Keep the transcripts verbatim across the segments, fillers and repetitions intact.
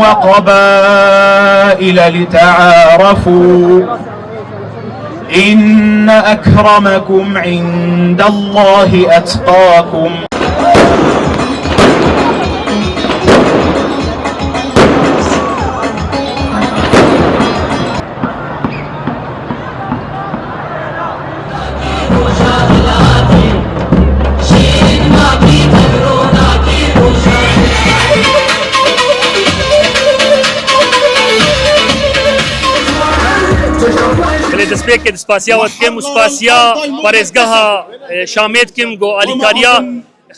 وقبائل لتعارفوا إن أكرمكم عند الله أتقاكم. Belê destpêkê di spasiya we dikim û spasiya parêzgeha, e, Şamê dikim ku alîkariya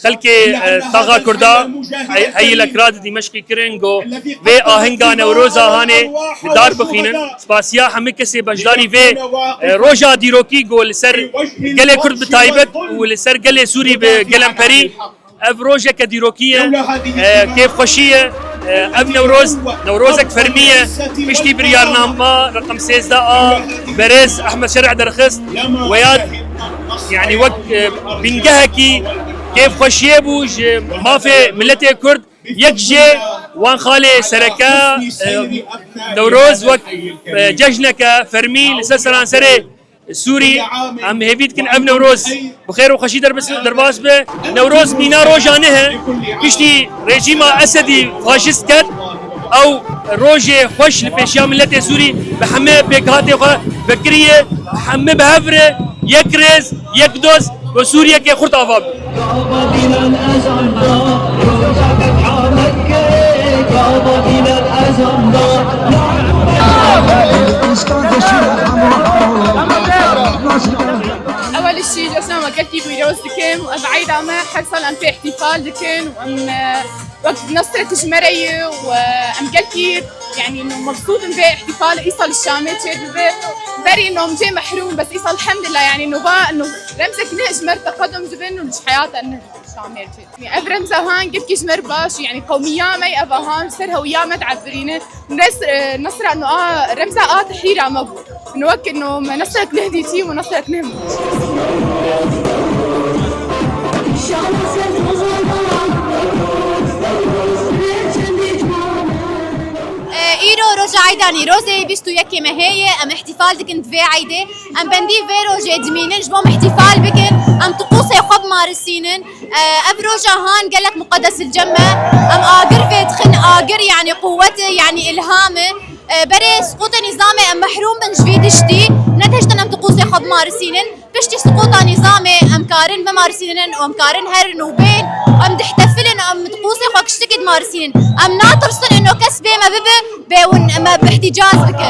xelkê, e, taxa Kurda, Hey-, Heyî Lekra di Dîmeşqî kirin ku vê ahinga Newroza hanê li dar bixînin. Spasiya hemî kesê beşdarî vê, e, roja dîrokî ku li ser gelê Kurd bi taybet û li ser gelê Sûrî bi gelemperî ev rojeke dîrokî ye, e, kêfxweşî ye. E, ev Newroz, Newrozek fermî ye. Piştî biryarnama reqem sêzdeh a berêz Ehmed Şerî derxist, weya, yanî wek, e, bingehekî kêfxweşiyê bû ji mafê miletê Kurd. Yek jê wan xalê sereke, e, Newroz wek, e, cejneke fermî li ser seranserê Sûrî, em hêvî dikin ev Newroz bi xêr û xweşî derbas, derbas be. Newroz mîna roja neh e. Piştî rejîma Esedî faşîst ket, ew rojê xweş li pêşiya miletê Sûrî bi hemê pêkhatê xwe vekiriye, hemê bi hev re yek rêz, yek doz, ku Sûriyeke xurt ava be. Ewel jî cejna me gelkî pîroz dikim û ev eyda me her sal em pê îhtîfal dikin û em, e, wek Nesret ji me re ye û, e, em gelkî, yanî, no mebsût in vê îhtîfal îsal li Şamê çêdibe. Berî no em jê mehrûm, bes îsal elhamdulillah, yanî, no va, no remzek ne ji me re teqedum dibin û ji heyata ne Şamê çêdibe. Ev remza han gelkî ji me re baş, yanî qewmiya me ev han ser hewiya me diebirîne. Nes-, e, nesra no a remza a tehrîra me bû. No wek no me nesrek neh dîtî û nesrek neh. E, îro roja eyda Nîrozê bîst û yekê mehê ye, em îhtîfal dikin di vê eydê. Em bendî vê rojê dimînin ji bo em îhtîfal bikin, em tiqûsê xwe bimarisînin. E, ev roja han gelek muqedes li cem me. Em agir vê dixin, agir yanî quwet e, yanî îlham e. E, berê siqûtê nîzamê em mehrûm bin ji vî tiştî. Netihiştin em tiqûsê xwe bimarisînin. Piştî siqûta nîzamê em karin bimarisînin û em karin herin û bên. Em dihtefilin, em tiqûsê xwe kiştikî dimarisînin. Em natirsin ino kes bê me bibe, bê win me bi îhtîcaz bike.